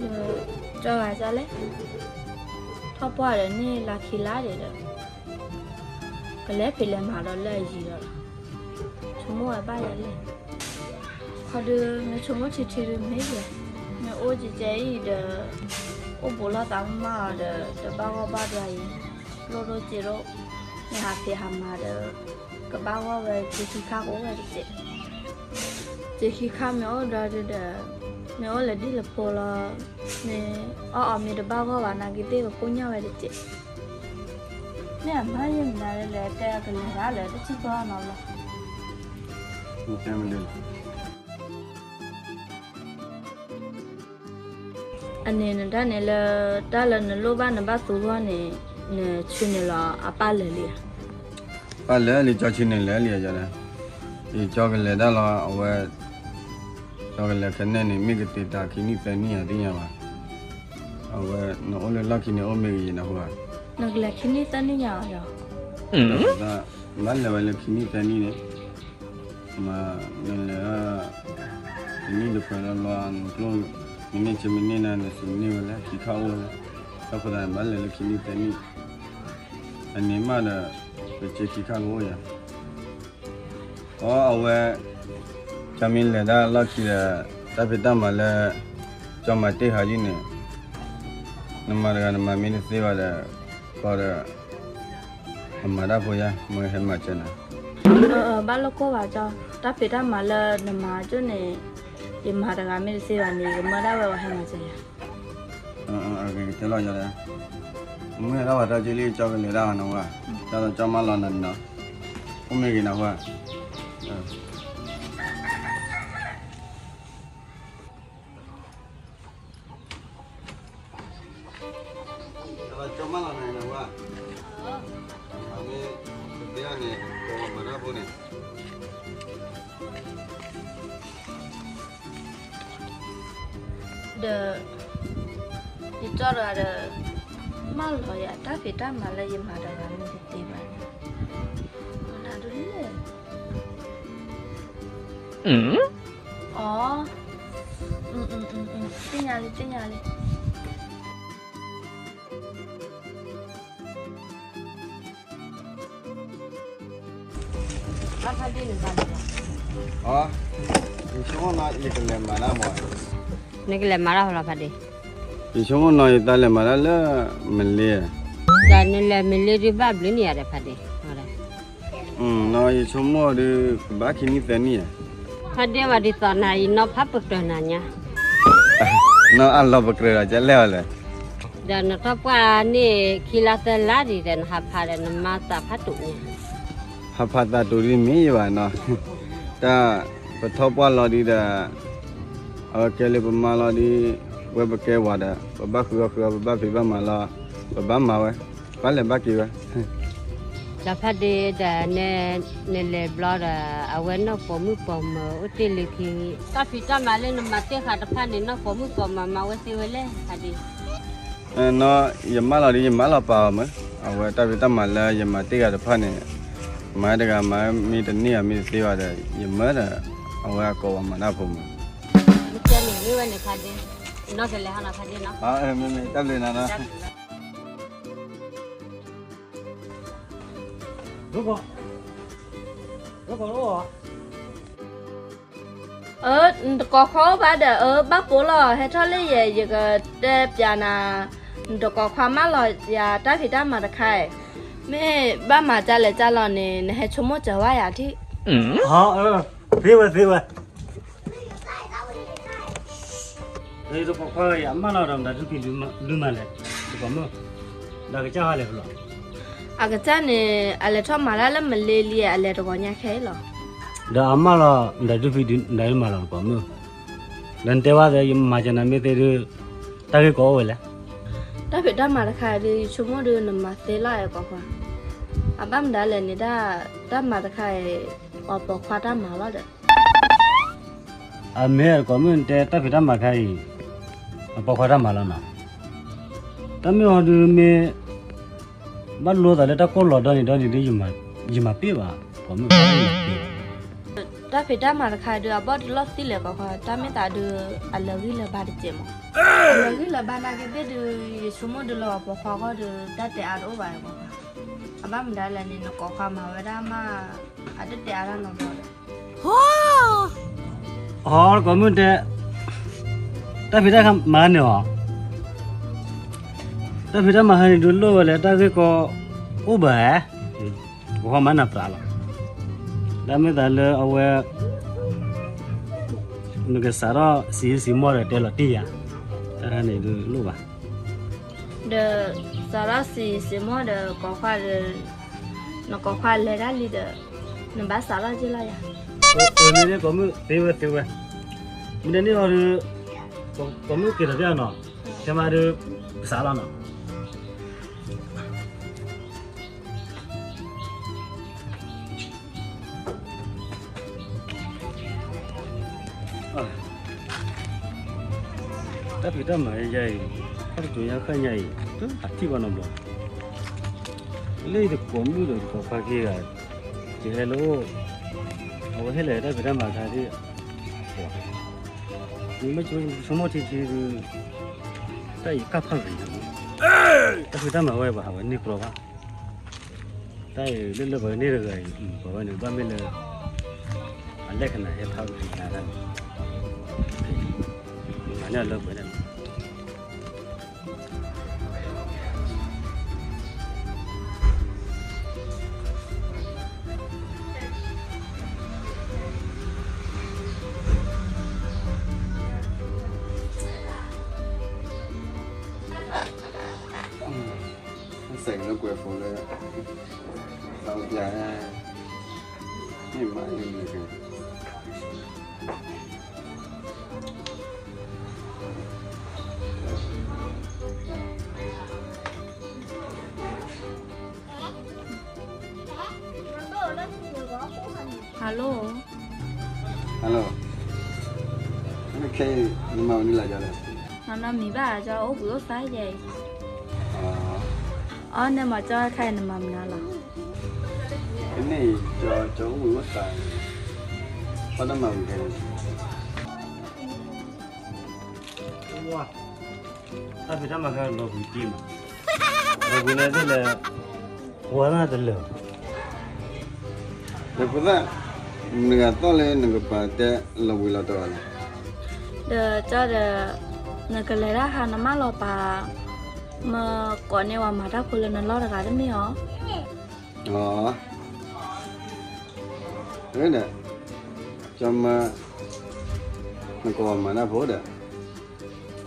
ဒီး ကၠီဂၤဒဲးလဲၣ်, ထီၣ်ပှၢ်ဒီးန့ၣ်လါခံလါဒံးဒီး ကလဲၤဖံးလဲၤမၤဒီးလၢအယံၤဒီးလီၤ. ဆိကမိၣ်ဝဲဘၣ်ယဲလဲၣ်. ခီဒုး နဆိကမိၣ်ထံထံဒုးမ့ၢ်ယဲ, နအိၣ်ကဲကဲအံၤဒီး အိၣ်ဘူးလိာ်သးမးမးအီၤဒီး တဘၣ်ဂီၢ်ဘၣ်ဒွါအံၤ, လိၣ်ဒိၣ်စ့ဒိၣ်, နဟးဖံးဟးမၤဒီး ကဘၣ်ဂီၢ်ဝဲ စ့ခံခါကအိၣ်ဝဲတစဲး, စ့ခံခါမ့ၢ်အိၣ်ဒီးဒုးဒီး မ့ၢ်အိၣ်လၢဒ်လဲၣ်ဖိလီၤ, မ့ၢ်အီၣ်အီၤမ့ၢ်တဘၣ်ဂီၢ်ဘၣ် နာ်က့သ့ၣ်ကကိၢ်ညါဝဲတစဲး, မ့ၢ်အမါယဲၢ်မနုၤလဲၣ် တဲကလဲၤဒၣ်လၢတဆံဘီနီၤလီၤ. တဲမနုၤလဲၣ်. အန့ၣ်နတၢ်န့ၣ်လၢ တၢ်လၢနလိၣ်ဘၣ်နဘၣ်သူဂီၢ်န့ၣ် နဆူန့ၣ်လီၤအပၢ်လဲၤလံဧါ. ပၢ်လဲၤလံ ကၠီဆူန့ၣ်လဲၤလံဧါ ယၤဒီး ယကၠီကလဲၤဒၣ်လီၤ အဝဲ ကၠီကလဲၤခဲန့ၣ်န့ၣ် မ့ၢ်ကတ့ၤတၢ်ခံနံၣ်သၢနံၣ်ဧါသ့ၣ်ညါဘၣ်, အဝဲ နအိၣ်လၢလီၢ်ခံန့ၣ်အိၣ်မ့ၢ်ဂ့ၤယနၢ်ဟူဧါ. နကလဲၤခံနံၣ်သၢနံၣ်ညါဧါယၤ. ဘၣ်လဲၤဝဲလၢခံနံၣ်သၢနံၣ်န့ၣ် မ့ၢ်နလဲၤ တနံၣ်တဖျၢၣ်လီၤလီၤ နကျိၣ် မ့ၢ်န့ၢ်ဆံမ့ၢ်န့ၢ်နၤ နစံးမ့ၢ်ဝဲလဲၣ် ခံခါအိၣ်ဝဲလဲၣ်, တၢ်ဖိသးန့ၣ် ဘၣ်လဲၤလၢခံနံၣ်သၢနံၣ်, အန့ၣ်မးဒီး ပစ့ခံခါကအိၣ်ယၤ. အီ အဝဲ ကၠီမ့ၢ်လဲၤဒၣ်လီၢ်ခံဒီး တၢ်ဖံးတၢ်မၤလၢ ကၠီမၤတ့ၢ်ဃာ်ယုၢ်န့ၣ် နမၤတဂၤနမၤမ့ၢ်တသ့ဘၣ်ဒီး ကီဒီး အမၤတၢ်ဖိယါ မ့ၢ်ဟဲမၤစၢၤနၤ. အၢ အၢ ဘၣ်လိၣ်ကိၢ်ဘၣ်ကၠီ, တၢ်ဖံးတၢ်မၤလၢနမၤကၠိန့ၣ် ယမၤတဂၤမ့ၢ်တသ့ဘၣ်န့ၣ် ယကမၢဒၣ်ဝဲအီၤဟဲမၤစၢၤယၤ. အၢ အၢ ကတဲလီၤယၤဒီး မုၢ်ဟဲထီၣ်ဘၣ်တၢ်ကၠီလံ ကၠီကလဲၤဒၣ်နဝဲ, တၢ်လီၤကၠီမးလီၤနၤန့ၣ်နီၤ, အိၣ်မ့ၢ်ဂ့ၤနၢ်ဟူဧါ. တၢ်လီၤကၠီမးလီၤနၤန့ၣ်နၢ်ဟူဧါ, မ့ၢ်တသ့ဘၣ်န့ၣ် ကမၤတၢ်ဖိန့ၣ် ဒီး ယကၠီတဂၤဒီး မၢလီၤယၤ တၢ်ဖံးတၢ်မၤလၢယမၤတဂၤမ့ၢ်တသ့ဘၣ်န့ၣ် မနုၤဒ်လဲၣ်. အီ သ့ၣ်ညါလံ သ့ၣ်ညါလံ. အီ ယဆိကမိၣ်နီၤ ယကလဲၤမၤတၢ်မး, နကလဲၤမၤတၢ်ဖဲလဲၣ်ဖါဒ့, ယဆိကမိၣ်နီၤ ယတၢ်လဲၤမၤတၢ်လၢ မလ့ဧါ, ဒီးနလဲၤမလ့ဒုးဘၣ်ဘျုးနံၣ်ဧါဒီးဖါဒ့, နီၤ ယဆိကမိၣ်ဒုး ကဘၣ်ခံနံၣ်သၢနံၣ်ဧါ, ဖါဒ့ဝဲဒ်သိးနၤအံၤ နီၢ်ဖးပကြၢၤနၤညါ, နီၢ်အလီၤပကြၢၤဒီးကလဲၣ်အီၤလဲၣ်. ဒီးနထီၣ်ပှၢ်န့ၣ် ခံလါသၢလါဒံးဒီး နဟးဖးဒီးနမါသးဖးတူာ်ညါ, ဟးဖးသးတူာ်ဒ်မ့ၢ်ယဘၣ်နီၤ, တၢ်ပထီၣ်ပှၢ်လီၤဒံးဒီး အဝဲကဲလၢပမါလီၤဒံး, ဝဲပကဲဝၤဒီး ပဘၣ်ဃုအီၣ်ဃုအီ ပဘၣ်ဖံးဘၣ်မၤလီၤ, ပဘၣ်မၤဝဲ, ဘၣ်လဲၤဘၣ်က့ၤဝဲ. ဒီးဖါဒ့ဒီး နလဲၤဘျီဒီး အဝဲနီၢ်ပိာ်မုၣ်ပိာ်မၢၤအိၣ်တ့ၢ်လၢခံ, တၢ်ဖံးတၢ်မၤလၢနမၤတ့ၢ်ဃာ်တဖၣ်န့ၣ် နီၢ်ပိာ်မုၣ်ပိာ်မၢၤမၤဝဲသ့ဝဲလဲၣ် ဖါဒ့. နီၤ ယမၢလီၤဒံး ယမၢလီၤပာ်အီၤမး, အဝဲတၢ်ဖံးတၢ်မၤလၢယမၤတ့ၢ်ဃာ်တဖၣ်န့ၣ် မၤတဂၤမၤမ့ၢ်တန့ၢ်အီၤမ့ၢ်တသ့ဘၣ်ဒီး ယမၢဒီး အဝဲအကိးဝဲမၤတၢ်ဖိမး. မ့ၢ်တဲန့ၣ် မ့ၢ်ဝဲန့ၣ်ဖါဒ့, နီၢ်ကလဲၤဟီနီၤဖါဒ့နီၤ, မ့မ့ၢ်တၢ်ဘျုးနၤနီၤ. အၢ နတကိးခွါအိၣ်ဘၣ်ဒီး အၢ ဘၣ်ပိာ်လီၤ ဟဲထီၣ်လၢယဲ ယကတဲပျးနၤ, နတကိးခွါမၢလီၤယၤ တၢ်ဖံးတၢ်မၤတခါအံၤ, မ့ၢ်ဘၣ်မၤဒ်လဲၣ်ဒ်လဲၣ်န့ၣ် နဟဲဆိကမိၣ်စၢၤဝဲယၤထံၣ်. သ့ဝဲသ့ဝဲ တကိးခွါယၤ အမၢလီၤဒီးမတၤဒုးဖံးဒုးမၤလဲၣ်, တကိးမုၣ်, ဒီးကစၢ်ဟီလဲၣ်ဖဲလဲၣ်. အကစၢ်န့ၣ် အလဲၤထီၣ်မၤတၢ်လၢမလ့လံ, အလဲၤတဂီၤညါခဲအံၤလီၤ. ဒီးအမၢလီၤ မတၤဒုးဖံးဒုးမၤလီၤတကိးမုၣ်, ဒီးနတဲဝဲသ့ ယမၤစၢၤနၤမ့ၢ်သ့ဒုး တၢ်ဂ့ၢ်ကီအိၣ်ဝဲလဲၣ်. တၢ်ဖံးတၢ်မၤတခါအံၤဒုး ယဆိကမိၣ်ဒုးနမၤသ့လီၤအဲၣ်ကိးခွါ, အဘၣ်မတၤလဲၣ်န့ၣ် တၢ်မၤတခါအံၤ အပိာ်ခွါတၢ်မၤဘၣ်ဒီး အမ့ၢ်တကိးမုၣ် နတဲတၢ်ဖံးတၢ်မၤတခါအံၤ အပိာ်ခွါတၢ်မၤလီၤနီၤ, တၢ်မ့ၢ်ဟီဒုးမ့ၢ် ဘၣ်လိသးလၢတၢ်ကိၢ်လီၤဒီန့ၣ်ဒီန့ၣ်ဒုး ယမၤပ့ၢ်ဘၣ် ကိးမုၣ်, တၢ်ဖံးတၢ်မၤတခါဒုး အဘီၣ်တလီၢ်သံလဲၣ်ကိးခွါ, တၢ်မ့ၢ်သးဒုး အလၢာ်ဂံၢ်လၢာ်ဘါတစဲးမး. အလၢာ်ဂံၢ်လၢာ်ဘါနာ်က့သ့ၣ်ဒုး ယဆိကမိၣ်ဒုးလီၤပိာ်ခွါဂီၢ်ဒီး တၢ်တဲအါတအိၣ်ဘၣ်အံၤကိးခွါ. အဘၣ်မနုၤလဲၣ်န့ၣ် နကိးခွါမၤဝဲဒၣ်မး အတတဲအါတၢ်နီတဘျီဒီး အကိးမုၣ်တဲ, တၢ်ဖံးတၢ်မၤဟါန့ၣ်အီၤ, တၢ်ဖံးတၢ်မၤဟါန့ၣ်ဒုးလိၣ်ဝဲလဲၣ် တၢ်ဂ့ၢ်ကီအိၣ်ဘၣ်ဧါ, ပကမၤနၢ်ပၢၢ်လီၤ. တၢ်မ့ၢ်သးလၢအဝဲ နကစးထီၣ်စံးစံးမီၢ်ဒီးတဲလီၤတံၢ်ယၤ, တၢ်ဟါန့ၣ်ဒုးလိၣ်ဘၣ်. ဒီးစးထီၣ်စံးစံးမီၢ်ဒီးကိးခွါဒီး နကိးခွါလဲၤတၢ်လံဒီး နဘၣ်စးထီၣ်က့ၤလီၤယၤ. အန့ၣ်ကိးမုၣ်သ့ဝဲသ့ဝဲ, မ့ၢ်ဒ်န့ၣ်အီၤဒီး ကိးမုၣ်က့ၤထီၣ်ဖဲအနီၤ, ခဲမးဒီး ပစးလီၤနီၤ. တၢ်ဖံးတၢ်မၤယဲအံၤ, တၢ်ကတိၤညါဃၣ်ညါအံၤ, တဟးထံၣ်ဘၣ်နီတဘျီ, လၢယတကိးမုၣ်ဒီးတကိးခွါက့ၤဂၤ, ယဟဲလၢအိၣ်, အဝဲဟဲလၢတၢ်ဖံးတၢ်မၤခါသ့ၣ်, နမ့ၢ်ဆိကမိၣ်ထံထံဒုး, တၢ်အံၤကၢ်ဖးဂ့ၤညါ, တၢ်ဖံးတၢ်မၤဝဲပှၤဟးဝဲန့ၢ်ကြီဘၣ်. တၢ်အံၤလၢလၢပှၤကန့ၢ်တဂၤအံၤ ပှၤဝဲန့ၣ် ဘၣ်မ့ၢ်လၢ အလဲၣ်ခနၣ်ဟဲဖးကထံၣ်တၢ်န့ၣ်, မၤန့ၢ်အလၢပှဲၤန့ၣ်လီၤ. စဲးကလၢကွဲးဖိလၢ သးပျၢ်, မ့ၢ်မၤလၢနက Hello, hello, ခဲအံၤ နမၤဝဲနံၤလၢ်ကလဲၣ်, နနီၢ်မံၤဘၣ်ကၠီ အိၣ်ဘှံးအိၣ်သါယဲအံၤ, အီ နမၤကၠီခါအံၤ နမၤမနုၤလီၤ, ကန့ၣ်အံၤ ကၠီ ကၠီအိၣ်ဘှံးအိၣ်သါ, ဘၣ်တၢ်မၤဝံၤခဲအံၤ တၢ်ဖံးတၢ်မၤခါလီၤဘှံးက့မး, လီၤဘှံးန့ၣ်သ့ၣ်လဲၣ်, ဝါဒၣ်တလၢာ်, ဒီးဖိသၣ်, မတၤဂၤသီၣ်လၢနကပၤတဲလီၤဘှံးလီၤတီၤလီၤ, ဒီးကၠီဒီး, နကလဲၤတၢ်ဟါနမၢလီၤပာ်, မကိးန့ၢ်ဝဲမၤတၢ်ဖိလၢနလီၢ်တဂၤတမ့ၢ်အီၤ, အၢ ဒီး, ကၠီမၤ, နကိးမၤတၢ်ဖိဒီး,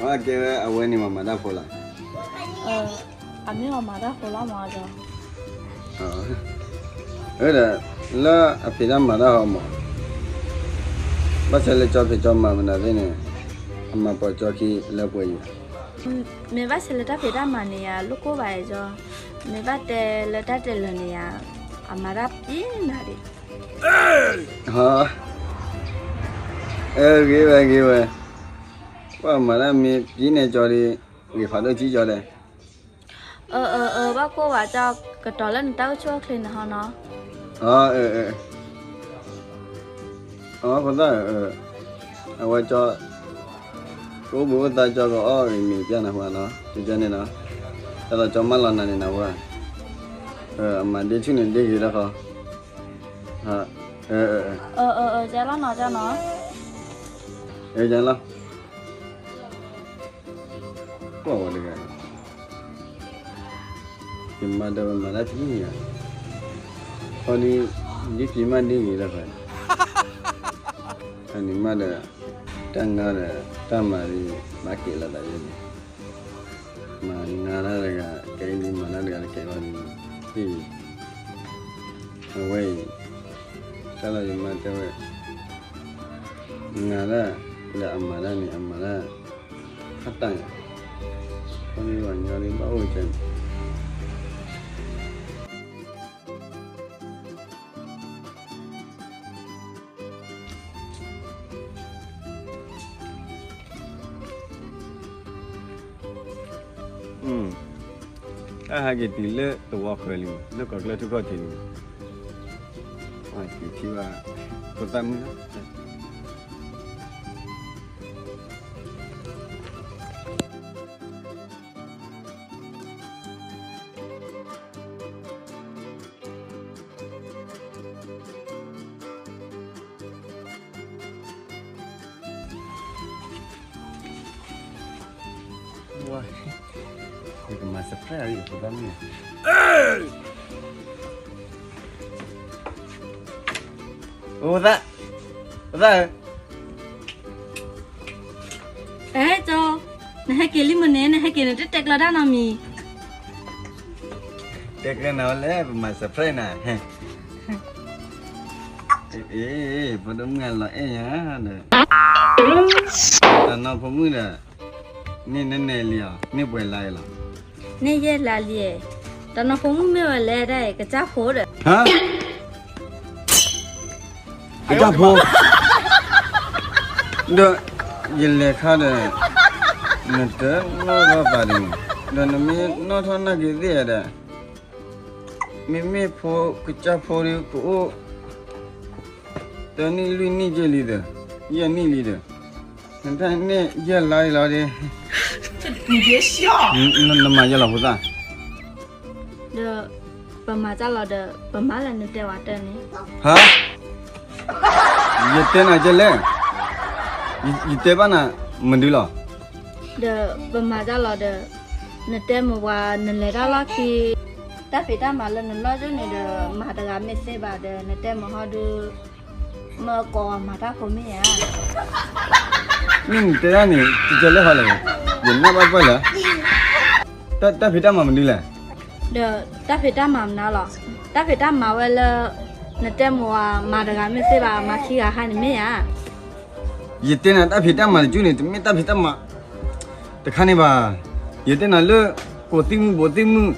အကဲဝဲအဝဲန့ၣ်မၤမၤတၢ်ဖိလီၤ, အမ့ၢ်အီၤမၤတၢ်ဖိလီၤမး, ဒီး, လၢအဖံးတၢ်မၤတၢ်ဟီမး, ဘၣ်ဆၣ်လၢကၠီဖံးကၠီမၤမနုၤသ့ၣ်န့ၣ်, အမၤပိာ်ကၠီခံလၢပှဲၤယံၤ မ့ၢ်ဘၣ်ဆၣ်လၢတၢ်ဖံးတၢ်မၤန့ၣ်ယၤ လိၣ်ကိၢ်ဘၣ်ယဲကၠီ, မ့ၢ်ဘၣ်တဲလၢတၢ်တဲလၢာ်န့ၣ်ယၤ, အမၤတၢ်ပျံၤနၤဒံး, အၢ ဂ့ၤဝဲဂ့ၤဝဲ, ပှၤမၤတၢ်မ့ၢ်ပျံၤန့ၢ်ကၠီဒီး, ဂ့ၤဖးဒိၣ်ကံကၠီဒီး, အၢ အၢ အၢ ဘၣ်ကိၢ်ဘၣ်ကၠီ, ကတီၤလၢနတၢ်အိၣ်ဆူၣ်အိၣ်ချ့န့ၣ်ဟီနီၤ, အၢ အၢ အၢ အဖိသၣ်ဧၢ, အဝဲကၠီ, ကအိၣ်ဘှံးအိၣ်သါကၠီကအီၣ်ဂ့ၤမံၤပျၢ်နၤဝဲနီၤ, ကန့ၣ်နီၤ, တၢ်လီၤကၠီမၢလီၤနၤန့ၣ်နၤဝဲ, အမၤဒ့ဆူၣ်န့ၣ်ဒ့ဂ့ၤတၢ်ဃီ, အၢ အၢ အၢ ကဲလီၤနီၤကၠီနီၤ, အၢ ကဲလီၤ ကွၢ်ဝဲတဂၤ, ယမၤဒီးဝဲမၤတၢ်တနံၣ်ညါ, ခီဒ်, ဒ်ဖံးမးဒ်ဂ့ၤလၢၤဖဲ, အန့ၣ်မးဒီး, တၢ်ငါဒီး, တၢ်မၤဒီး, ဘၣ်က့ၤလီၤသးယဲန့ၣ်, မၤငါတၢ်တဂၤ ကဲအံၤဒ်မၤတၢ်တဂၤတကဲလီၤဒ်, အဝဲအံၤ, တၢ်လီၤယမၤတဲဝဲ, ငါတၢ်, ဒီးအမၤတၢ်န့ၣ် အမၤတၢ်, ဖးတၢ်, ခီဒ်ဝဲညီဒ်ဘၣ်အိၣ်ကဲန့ၣ် တၢ်ဟးက့ၤတုၤလၢသဝီဃၢၤလံ, လၢကီၢ်ချၢထူၣ်ခီၣ်ထံးလံ, ပ ကထံၣ်ဘၣ် ဖိသၣ်မုၣ်လီၤ. ယကမၤ surprise အီၤ ဖိသၣ်မုၣ်. ဖိသၣ်, ဖိသၣ်ဧၢ, အဲၣ်ကၠီ, နဟဲက့ၤလံမ့ၢ်န့ၣ် နဟဲက့ၤန့ၣ် တတဲကျၢၤတၢ်နီတမံၤ. တဲကျၢၤနၤဝဲလဲၣ်, ပမၤ surprise နၤ. အ့, ဖိဒိၣ်မုၣ်လီၤအဲၣ်ညါဒီး, တၢ်နီၢ်ဖိမုၣ်ဒီး, န့ၢ်နနဲၣ်လံဧါ, န့ၢ်ပှဲၤလါလံလီၤ. န့ၢ်ယဲၢ်လါလံ. တၢ်နီၢ်ဖိမုၣ်မ့ၢ်ဝဲလဲၣ်, တၢ်အံၤ ကစၢ်ဖိဒီး, ဟါ, ကစၢ်ဖိ, ဒီးယလဲၤခါဒီး, နတနီၣ်ထီၣ်သးဒ်န့ၣ်, ဒီးနမ့ၢ်နီၣ်ထီၣ်နာ်က့ၤသ့ၣ်ဒီး, မ့မ့ၢ်ဖိကစၢ်ဖိဒ်ကအိၣ် တနံၣ်လွံၢ်နံၣ်က့ၤလံဒီး, ယဲၢ်နံၣ်လံဒီး, နတၢ်န့ၢ်ယဲၢ်လါလံလီၤဒီး, နမၤယဲၢ်လီၤဖိသၣ်. ဒီးပမၤတၢ်လီၤဒီး ပမၤလၢနတဲဝဲတၢ်န့ၣ်. ဟါ, ယတဲနၤကဲလဲၣ်, ယတဲဘၣ်နၤမနုၤလီၤ. ဒီးပမၤတၢ်လီၤဒီး နတဲမ့ၢ်ဝဲ နလဲၤတၢ်လီၢ်ခံ, တၢ်ဖံးတၢ်မၤလၢနလီၢ်ဒၣ်န့ၣ်ဒီး မၤတဂၤမ့ၢ်သ့ဘၣ်ဒီး နတဲမ့ၢ်ဟီဒုး မ့ၢ်ကိးမၤတၢ်ဖိမ့ၢ်ဧါ. မ့ၢ်နတဲဒၣ်န့ၣ် ကကဲလဲၣ်ဟီလဲၣ်, ယနၢ်ဘၣ်ပၢၢ်လၢ တၢ်ဖံးတၢ်မၤမနုၤလဲၣ်. ဒီးတၢ်ဖံးတၢ်မၤမနုၤလီၤ, တၢ်ဖံးတၢ်မၤဝဲလၢ နတဲမ့ၢ်ဝဲ မၤတဂၤမ့ၢ်သ့ဘၣ် မၤခံဂၤဟါန့ၣ်မ့ၢ်ဧါ. ယတဲနၤတၢ်ဖံးတၢ်မၤတကၠူၣ်န့ၣ် တမ့ၢ်တၢ်ဖံးတၢ်မၤတခါန့ၣ်ဘၣ်. ယတဲနၤလၢ ကိးသ့ၣ်မုၣ်ဘိးသ့ၣ်မုၣ်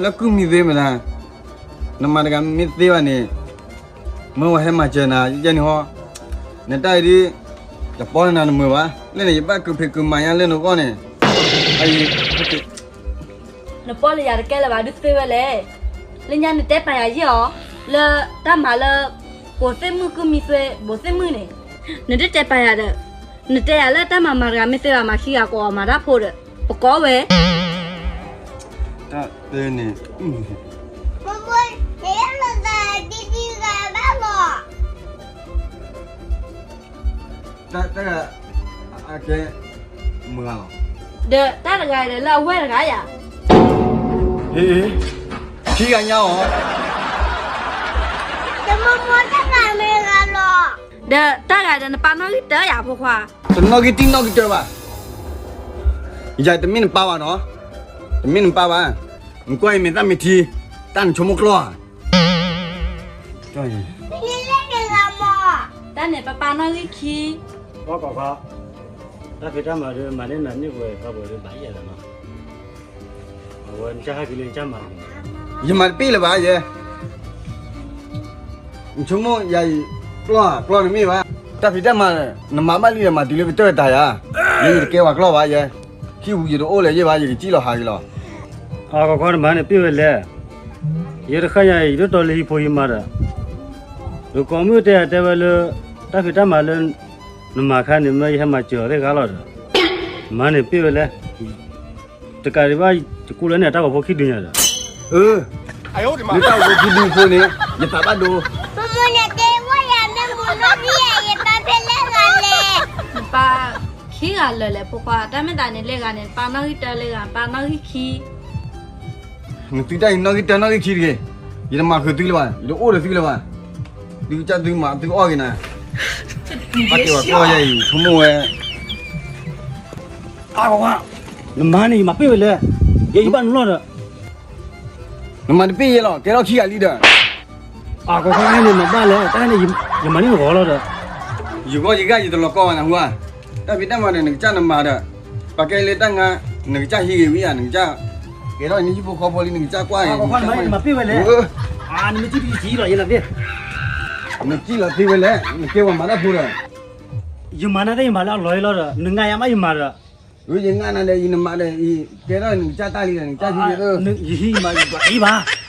လၢကုၢ်မံၤသ့မတၤ, နမၤတဂၤမ့ၢ်သ့ဘၣ်န့ၣ်, မ့ၢ်ဝဲဟဲမၤစၢၤနၤယဲန့ၣ်ဟီ, နတၢ်အံၤဒ် ယပီၢ်နၤနမုာ်ဘၣ်, လၢန့ၣ် ယဘၣ်ကဖံးကမၤညါလၢနဂီၢ်န့ၣ်, အံၤ နပီၢ်လၢယၤတကဲလၢၤဘၣ် ဒုးသ့ဝဲလဲၣ်. လၢညါနတဲပာ်ယၤယဲၢ်အီၤ, လၢတၢ်မၤလၢ ကိးသ့ၣ်မုၣ်ကုၢ်မံၤသ့ ဘိးသ့ၣ်မုၣ်န့ၣ်, နတတဲပာ်ယၤဒီး, နတဲယၤလၢတၢ်မၤမၤတဂၤမ့ၢ်သ့ဘၣ် မၤခံဂၤကိးအီၤမၤတၢ်ဖိဒီး, ပကိးဝဲ တၢ်တဲန့ၣ်, တၢ်တဂၤအကဲမုၢ်ဂၤလီၤ, ဒီးတၢ်တဂၤဒီးလၢအဝဲၢ်တဂၤယၤ, ဟ့, ခံဂၤညါအီၤ, တမ့ၢ်မိၢ်တဂၤမ့ၢ်ဂၤလီၤ, ဒီးတၢ်ဂၤဒီးနပၢ်နီၣ်ဂံၢ်တၢယၤဖိခွါ, တနီၣ်ဂံၢ်တံၢ်နီၣ်ဂံၢ်တၢဘၣ်, ယၤတမ့ၢ်နပၢ်ဘၣ်နီၤ, တမ့ၢ်နပၢ်ဘၣ်, နကွၢ်အံၤမဲာ်သၣ်မဲာ်ထံ, တၢ်နဆိကမိၣ်ကျီၢ်ဧါ တၢ်န့ၣ်ပပၢ်နီၣ်ဂံၢ်ခံ, ကွၢ်ကွၢ်ကွၢ်, တၢ်ဖံးတၢ်မၤဒီး မၤန့ၢ်နၤန့ၢ်ပှဲၤထီဘိဒီးဘၣ်ယဲၢ်လီၤနီၤ, အဝဲနကဟဲက့ၤလၢနကမၤ, ယမၤတပ့ၢ်လၢၤဘၣ်ယဲ, နဆိကမိၣ်ယၤအံၤ, ကျီၢ်ဧါ ကျီၢ်တမ့ၢ်ဘၣ်, တၢ်ဖံးတၢ်မၤ, နမၤဘၣ်လံဒီးမၤတုၤလၢကတၢၢ်တၢ်ယၤ, ယဲယတကဲပှၤကျီၢ်ဘၣ်ယဲ, ခံပူၤယတအိၣ်လၢၤယဲၢ်ဘၣ် ယကစံၣ်လီၤဟးဂ့ၤလီၤ အကခီနမၤန့ၣ်ပ့ၢ်ဝဲလဲၣ်, ယဲတဃၣ်ညါအံၤ ယဒိၣ်တီလၢဟံၣ်ဖိဟံၣ်မါဒီး, ယကိးမုၣ်တဲတဲဝဲလၢ, တၢ်ဖံးတၢ်မၤလၢ, နမၤခါန့ၣ်မ့ၢ်ယဟဲမၤစၢၤအီၤသ့ၣ်ဂါလီၤဒီး, မၤန့ၣ်ပ့ၢ်ဝဲလဲၣ်, တကးဒံးဘၣ်, ယကူၣ်လၢန့ၣ်အတၢ်ဂီၤဖိခံဒုညါဒီး, အၢ, လၢတၢ်ဂီၤဖိခံဒုဖိန့ၣ်, ယသးဘၣ်ဒိ, မ့ၢ်တဲဝဲယၤမ့ၢ်မူနီၣ်ဂံၢ်ယၤ ယပၢ်ဖဲလဲၣ်ဂၤလဲၣ်, နပၢ်ခံဂၤလၢာ်လဲၣ်ဖိခွါ တၢ်မ့ၢ်သးန့ၣ်လၢဂၤန့ၣ် ပၢ်နီၣ်ဂံၢ်တၢလၢဂၤ ပၢ်နီၣ်ဂံၢ်ခံ နသုတၢ်အံၤနီၣ်ဂံၢ်တၢနီၣ်ဂံၢ်ခံတဂ့ၤ, ယတမၤဃုာ်သုလၢၤဘၣ် ယတအိၣ်ဒီးသုလၢၤဘၣ်, သုကစၢ်သုမၤသုအီၣ်ဂ့ၤနၤ, ဘၣ်က့ၤဝဲကျီၢ်ယဲအံၤ ဆိကမိၣ်ဝဲ, အါဂီၤဝါ, နမၤန့ၣ်ယမၤပ့ၢ်ဝဲလဲၣ်, ယဲယဘၣ်နလီၢ်ဒီး, နမၤတပ့ၢ်ယဲလီၤ ကဲထီၣ်ခံဂၤလံဒီး, အါဂီၤဝါန့ၣ်မၤဘၣ်လဲၣ် တၢ်န့ၣ်, ယမၤန့ၢ်နဂီၤလီၤဒီး, ယဂီၢ်ယဂၤယတလီၤကီၢ်ဘၣ်နဟူဧါ, တၢ်ဖံးတၢ်မၤဒီးနကစၢ်နမၤဒီး, ပာ်ကဲလၢတၢ်ငါ, နကစၢ်ဟံးဂ့ၤဝံၤဧါ နကစၢ်, ကဲထီၣ်နဟံၣ်ဖိဃီဖိလံ နကစၢ်ကွၢ်ဂ့ၤ, မၤပ့ၢ်ဝဲလဲၣ်, နမ့ၢ်ကံၣ်လီၤသ့ဝဲလဲၣ် နကဲပှၤမၤတၢ်ဖိဒီး, ယမၤနၤသ့ၣ်ယမၤလၢအလီၤလီၤဒီး နငါယၤမးယမၤဒီး, ယငါနၤဒီးအံၤနမၤဒီးအံၤ ကဲထီၣ်နကစၢ်တၢ်လံဒီး နကစၢ်ဟံးဂ့ၤ, ယဟံးမးယဘၣ်အံၤဘၣ်